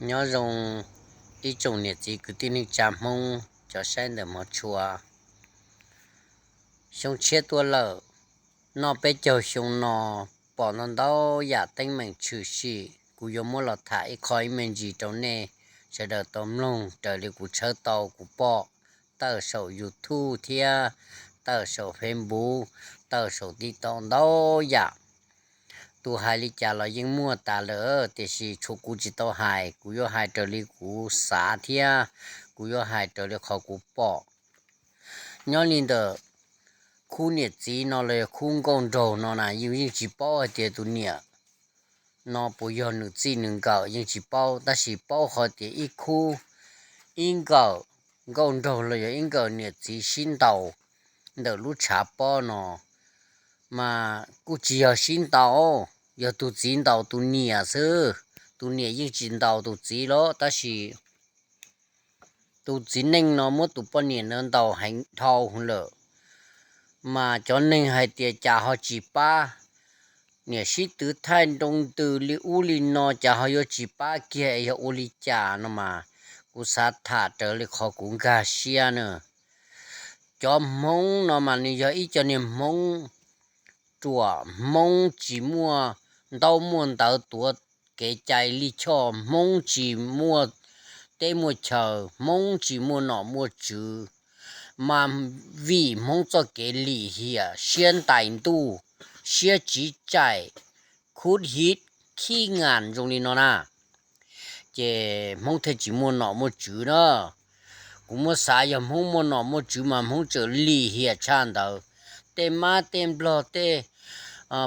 Nyob zoo ib tsoom niam txiv kwv tij neej tsa Hmoob cov saib ntawm hmov tshua. Xyoo tshiab tuaj lawm, noj peb caug xyoo no pom ntau ntau yam teeb meem tshwm sim, kuv yuav muab los tham ib qho ib me ntsis rau nej sawv daws tau mloog raws li kuv tshawb tau kuv pom tawm saum YouTube thiab tawm saum Facebook, tawm saum TikTok ntau yam. Tus hais li cas los yeej muaj tas lawm, tiam sis tshuav kuv tsis tau hais, kuv yuav hais raws li kuv xav thiab kuv yuav hais raws li qhov kuv pom. Nyob li ntawm khub niam txiv no los yog khub nkauj nraug no na, yeej yeej tsis paub hais tias tus niam no puas yog nws txij nws nkawm yeej tsis paub, tab sis paub qhov tias ib khub, ib nkawm nkauj nraug los yog ib nkawm niam txiv sib ntaus ntawm lub tshav pob no, mas kuj tsis yog sib ntaus, yog tus txiv ntaus tus niam xwb, tus niam yeej tsis ntaus tus txiv los tab sis tus txiv neej no muab tus poj niam no ntaus heev dhau lawm. Mas cov neeg hais tias cas ho tsis pab, niam sib twv thaij nroo ntws li ub li no cas ho yuav tsis pab kiag es yog ua li cas no mas, kuv xav tham raws li qhov kuv nkag siab na. Cov Hmoob no mas nws yog ib co niag Hmoob ruam, Hmoob tsis muaj ntaub muaj ntawv tuav kev cai lij choj, Hmoob tsis muaj teb muaj chaw, Hmoob tsis muaj nom muaj tswv, mas vim Hmoob txoj kev lim hiam, siab ntais ntuj, siab tsiv tsaim, khuv hiv khib ngas zoo li no na, ces Hmoob thiaj tsis muaj nom muaj tswv na. Kuv muab xav yog Hmoob muaj nom muaj tswv mas Hmoob tseem lim hiam tshaj ntawd. Tej mab tej nplog tej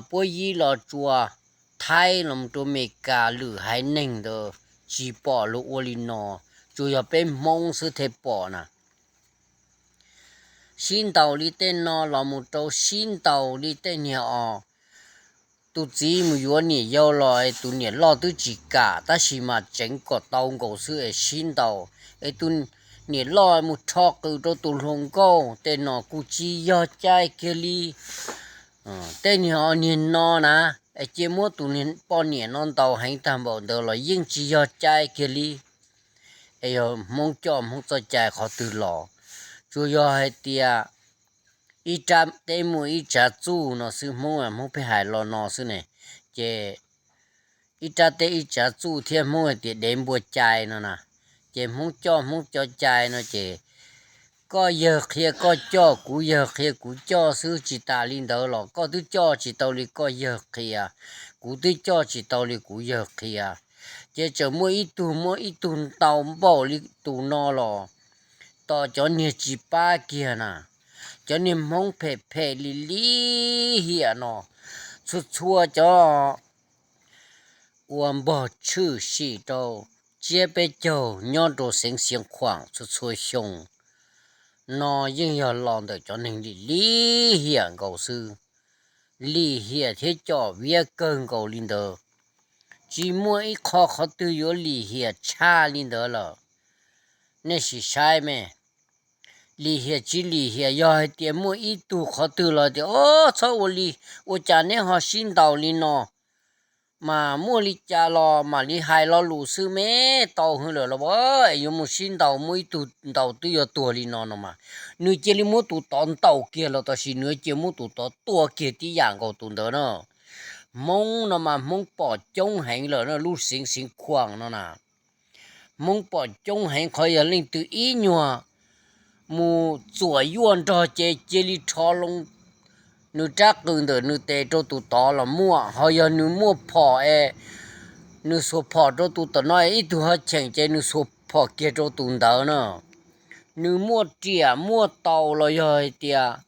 puab yib los tsua, Thaib los rua Amelikas lwm haiv neeg ntawd tsis pom luag ua li no, tsuas yog peb Hmoob xwb thiaj pom na. Sib ntaus li tej no los mus rau sib ntaus li tej niag os, tus txiv mus yuav niam yau los es tus niam loj twb tsis kam, tab sis mas tseev kom tau nkaus xwb es sib ntaus, es tus niam loj mus rho qws rau tus hluas nkauj, tej no kuj tsis yog cai kiag li. Tej niag os niag no na, es cia muab tus poj niam no ntaus heev tag npaum ntawd los yeej tsis yog cai kiag li. Es yog Hmoob coj Hmoob txoj cai qhov twg los? Tsuas yog hais tias ib rab teb muaj ib tsav txuj no xwb, Hmoob Hmoob pheej hais los no xwb ne. Ces ib rab teb ib tsav txuj thiab Hmoob hais tias dev npua cai no na, ces Hmoob coj Hmoob cov cai no ces koj yawg qhia koj coj, kuv yawg qhia kuv coj xwb, tsis tas li ntawd los koj twb coj tsis tau li koj yawg qhia, kuv twb coj tsis tau li kuv yawg qhia. Ces tseem muaj ib tug muaj ib tug ntau npaum li tus no los tos cov niag tsis pab kiag na. Cov niag Hmoob phem phem lim lim hiam no, txhua txhua cov ua npog tshwm sim rau tsiab peb caug nyob rau xeev Xiav Khuam txhua txhua xyoo no yeej yog los ntawm cov neeg lim lim hiam nkaus xwb. Lim hiam thiab com viab kawg nkaus li ntawd. Tsis muaj ib qho qhov twg yuav lim hiam tshaj li ntawd lawm. Nej sim saib me, lim hiam tsis lim hiam, yog hais tias muaj ib tug qhov twg los tias, o, txhob ua li, ua cas neb ho sib ntaus li no? Mas muaj li cas los mam li hais lo lus xwb me, tau hwv lawm los es yuav mus sib ntaus, muaj ib tug ntaus twb yuav tuag li no no mas, nws cia li muab tus tod ntaus kiag los tam sis nws cia muab tus tod tua kiag tib yam nkaus tus ntawd na. Hmoob no mas Hmoob pom coob heev lawm na, lub xeev Xiav Khuam no na. Hmoob pom coob heev, qhov yog leej twg ib nyuag mus txuam yuaj nrog ces cia li rho loo nws rab qws ntawm nws tes rau tus tod los muaj. Ho yog nws muaj phom es nws xuas phom rau tus tom no es ib tug ho cheem ces nws xuas phom kiag rau tus ntawd na. Nws muaj riam muaj taus los yog hais tias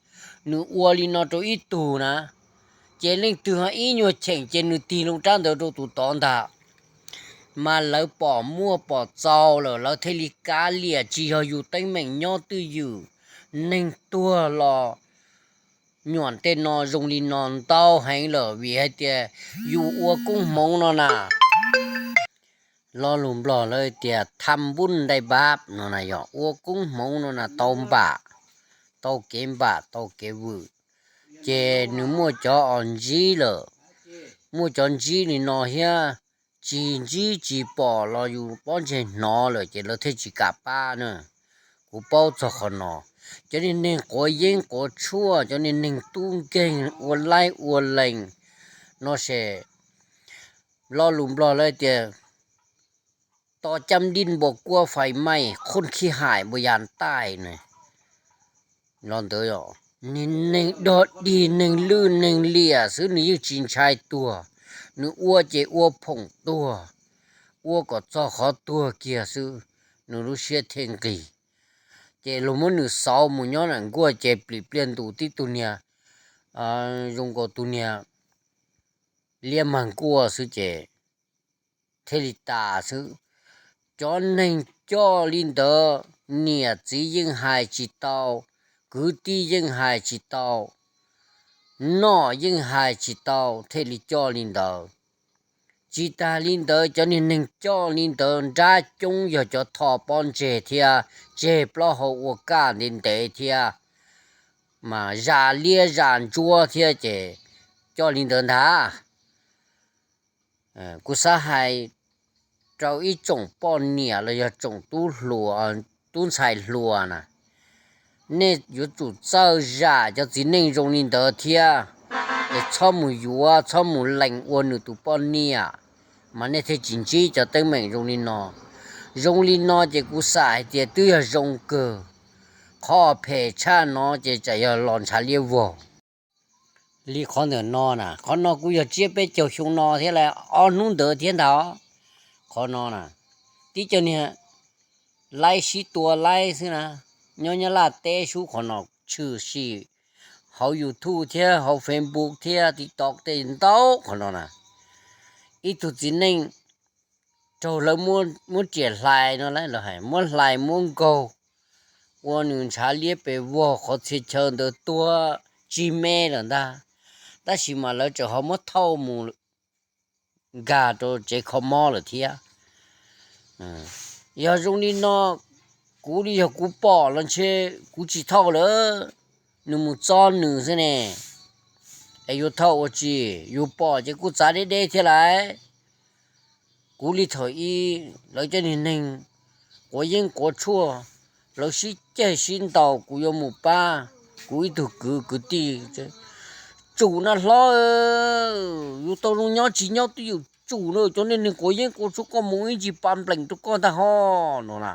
nws ua li no rau ib tug na, ces leej twg ho ib nyuag cheem ces nws tig loo rab ntawd rau tus tod ntag. Mas lawv pom muaj pom txaus lawm lawv thiaj li kav liam, tsis yog yus teeb meem nyob twj ywm. Neeg tuag los nyuam tej no zoo li no ntau heev lawm vim hais tias yus ua koob hmoov no na, lo lus Nplog lawv tias tham npub ntai npab no na, yog ua koob hmoov no na tau npam, tau kev npam tau kev vwm. Ces nws muaj cov os ntsib lawm, muaj cov ntsib li no thiab, tsis ntsib tsis pom los yus pob ntseg hnov lawm ces lawv thiaj tsis kam pab na. Kuv paub txog qhov no. Cov niag neeg quav yeeb quav tshuaj, cov niag neeg tub nkeeg ua laib ua lees no ces lo lus Nplog lawv tias to cam dij npua kuab fais maij khoj khij hais npua yas taij na. Los ntawd, neeg dog dig neeg lwj neeg liam xwb nws yeej tsis ntshai tuag. Nws ua ces ua phoom tuag, ua kom txog qhov tuag kiag xwb, nws lub siab thiaj nqig. Ces luag muab nws xauv mus nyob nram nkuaj ces plim pliag ntus tib tug niag zoo nkaus tus niag liab mag nkuaj xwb ces thiaj li tas xwb. Cov neeg coj li ntawd, niam txiv yeej hais tsis tau, kwv tij yeej hais tsis tau, noj yeej hais tsis tau thiaj li coj li ntawd. Tsis tas li ntawd, cov niag neeg coj li ntawd nrab coob yog cov tho pob ntseg thiab tseg plaub hau ua kaj ntev ntev thiab, mas zam liab zam ntsuab thiab ces coj li ntawd ntag. Kuv xav hais rau ib tsoom poj niam los yog tsoom tub hluas, tub ntxhais hluas na, nej yuav tsum txawj zam cov txiv neej zoo li ntawd thiab, es txhob mus yuav txhob mus lees ua nws tus poj niam, mas nej thiaj tsis ntsib cov teeb meem zoo li no. Zoo li no ces kuv xam hais tias twb yog zoo kawg, qhov phem tshaj no ces tsam yog los ntshav liab vog. Li qhov ntawm no na, qhov no kuj yog tsiab peb caug xyoo no thiab lawm, ob hnub ntawd thiab ntag. Qhov no na, tib cov niag laib sib tua laib xwb na, nyob Nyab Laj teb sub qhov no tshwm sim hauv YouTube thiab hauv Facebook thiab TikTok tej ntau qhov no na. Ib tug txiv neej raug lawv muab riam hlais no lawv hais, muab hlais muab nkaug ua nws ntshav liab pes vog, qhov txhia chaw ntawd tuag tsig me lawm ntag, tab sis mas lawv tseem ho muab thauj mus nkag rau tsev kho mob lawm thiab. Yog zoo li no, kuv li yog kuv pom los ntshe kuv tsis thauj lawm, nws mus txo nws xwb ne, es yuav thauj ua tsi? Yus pom ces kuj txav deb deb thiab lawm. Kuv li thaum ub lawv cov niag neeg quav yeeb quav tshuaj, lawv sib ceg sib ntaus kuv yuav mus pab kuv ib tug kwv kwv tij, tsum na hlob, yus tau zoo nyob tsis nyob twb yus tsum na, cov niag neeg quav yeeb quav tshuaj koj mus ib ntsis pa npleem rau koj ntag ho no na.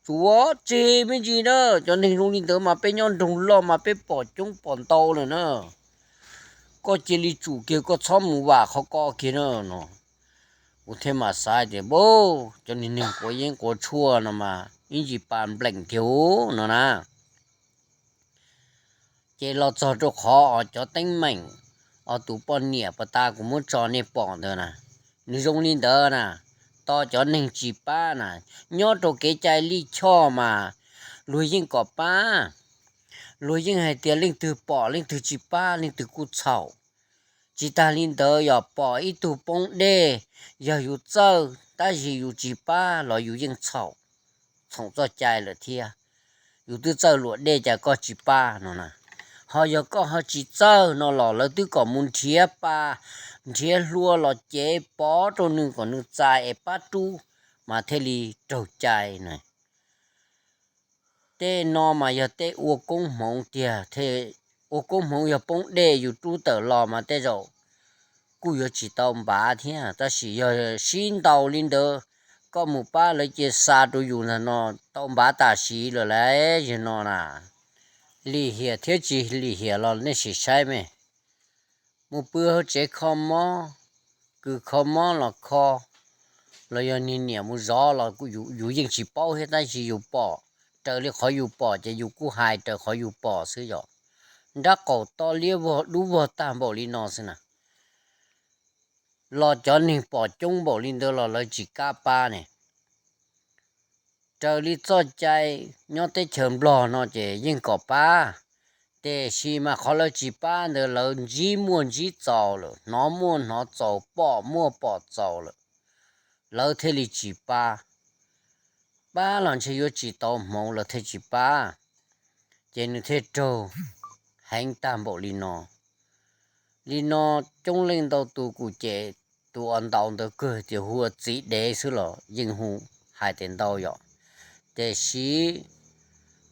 Tsum tseg me ntsis na, cov neeg zoo li ntawd mas peb nyob nroog loj mas peb pom coob pom ntau lawm na. Koj cia li tsum kiag, koj txhob mus vam qhov ko kiag na no. Kuv thiaj mam xav tias, cov niag neeg quav yeeb quav tshuaj no mas ib ntsis pa npleem tiag no na. Ces los txog rau qhov os cov teeb meem os tus poj niam puag ta kuv muab tso nej pom ntawd na, nws zoo li ntawd na, tos cov neeg tsis pab na, nyob rau kev cai lij choj mas luag yeej kom pab, luag yeej hais tias leej twg pom leej twg tsis pab leej twg kuj txhaum. Tsis tas li ntawd yog pom ib tug poob dej, yog yus txawj tab sis yus tsis pab los yus yeej txhaum, txhaum txoj cai lawm thiab. Yus twb txawj luam dej cas koj tsis pab no na. Ho yog koj ho tsis txawj no los lawv twb kom mus nrhiav pa, nrhiav hlua los cev pov rau nws kom nws txais es pab rub mas thiaj li raug cai na. Tej no mas yog tej ua koob hmoov tiag, ua koob hmoov yog poob dej yus rub tawm los mas tej zaum kuj yuav tsis tau npav thiab, tab sis yog sib ntaus li ntawd, koj mus pab lawv cia xa rau yus ntag no tau npav tam sim lawm lauj. Yog no na, lim hiam thiab tsis lim hiam los nej sim saib me. Mus pw hauv tsev kho mob, kws kho mob los kho, los yog niag niam mus zov los yus yeej tsis paub thiab, tab sis yus pom, raws li qhov yus pom ces yus kuj hais raws qhov yus pom xwb yom. Nrab qaum to liab vog dub vog tag npaum li no xwb na, los cov neeg pom coob npaum li ntawd los lawv tsis kam pab ne. Raws li txoj cai nyob teb chaws Nplog no ces yeej kom pab, tiam sis mas qhov lawv tsis pab ntawd lawv ntsib muaj ntsib txaus lawm, hnov muaj hnov txaus, pom muaj pom txaus lawm, lawv thiaj li tsis pab. Pab los ntshe yuav tsis tau hmoov lawv thiaj tsis pab, ces nws thiaj raug heev tag npaum li no. Li no coob leej ntau tus kuj cem tus uas ntaus ntawd kawg tias hu ua txiv dev xwb los yeej hu hais tias ntau yom. Tiam sis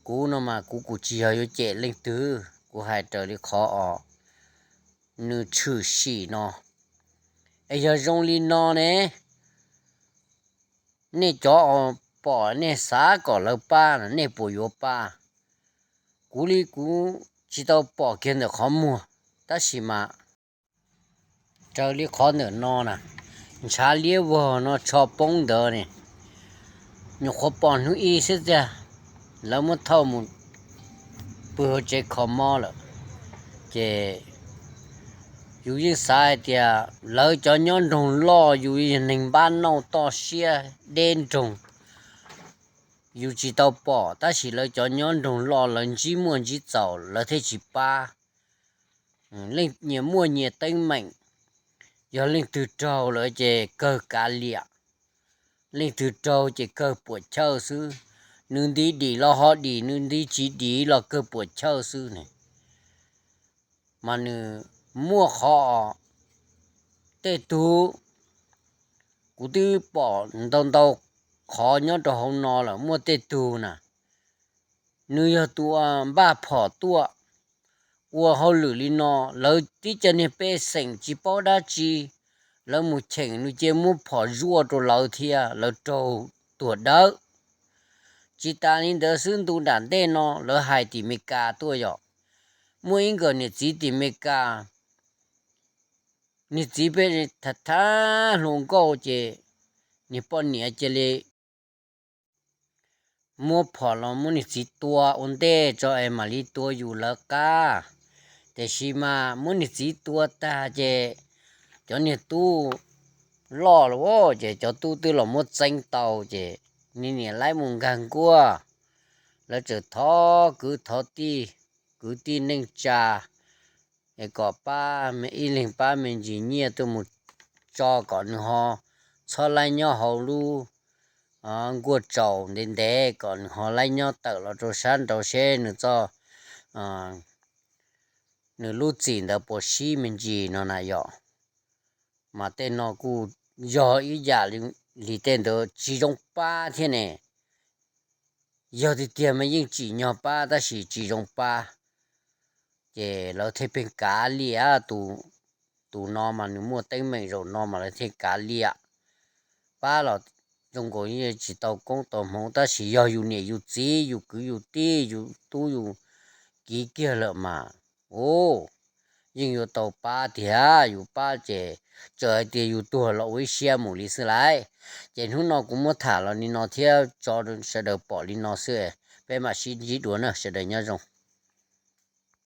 kuv no mas kuv kuv tsis yog yuav cem leej twg, kuv hais raws li qhov os nws tshwm sim no. Es yog zoo li no ne, nej cov uas pom nej xav kom lawv pab, nej puas yuav pab? Kuv li kuv tsis tau pom kiag ntawm qhov muag, tab sis mas raws li qhov ntawm no na, ntshav liab vog no tsho poob ntawd ne, nyuam qhuav pom hnub ib xwb tiag, lawv muab thauj mus pw hauv tsev kho mob lawm. Ces yus yeej xav hais tias lawv cov nyob nroog loj, yus yog neeg npab nauj toj siab deb nroog, yus tsis tau pom, tab sis lawv cov nyob nroog loj lawv ntsib muaj ntsib txaus lawv thiaj tsis pab. Nyias muaj nyias teeb meem, yog leej twg raug lawm ces kawg kav liam, leej twg raug ces kawg puam chawj xwb. Nws nti dim los ho dim, nws nti tsis dim los kawg puam chawj xwb ne. Mas nws muaj qhov, tej tug, kuv twb pom ntau ntau qhov nyob rau hauv no lawm, muaj tej tug na, nws yog tus uas npaj phom tuaj ua hauj lwm li no, lawv tib co niag pej xeem tsis paub dab tsi, lawv mus cheem nws cia muab phom zuaj rau lawv thiab lawv raug tuag dawb. Tsis tas li ntawd xwb, ntu nram ntej no lawv hais tim Meskas tuaj yom, muaj ib nkawm niam txiv tim Meskas, niag txiv pheej tham tham hluas nkauj ces niag poj niam cia li muab phom los muab niag txiv tua ua ntej tso es mam li tua yus lawv qab. Tiam sis mas muab niag txiv tua tag ces cov niag tub loj los ces cov tub twb los muab txeeb tau ces niag niam laib mus nkag nkuaj, lawv txawm thov kwv thov tij, kwv tij neej tsa es kom pab, ib leeg pab me ntsis nyiaj tuaj mus tso kom nws ho txhob laib nyob hauv lub nkuaj tsaus ntev ntev, kom nws ho laib nyob tawm los rau sab nraud seb nws txoj, nws lub txim ntawd puas sib me ntsis no na yom. Mas tej no kuj yog ib yam li tej ntawd tsis zoo pab thiab ne. Yog tiag tiag mas yeej tsim nyog pab tab sis tsis zoo pab. Ces lawv thiaj pheej kav liam, tus no mas nws muaj teeb meem zaum no mas lawv thiaj kav liam. Pab los zoo nkaus tsis tau koob tau hmoov tab sis yog yus niam yus txiv yus kwv yus tij yus tub yus kiv kiag lawm mas, u, yeej yuav tau pab tiag. Yus pab ces txawm hais tias yus tuag los ua ib siab mus li xwb lauj. Ces hnub no kuv muab tham los li no thiab tso sawv daws pom li no xwb, peb mam sib ntsib dua na, sawv daws nyob zoo.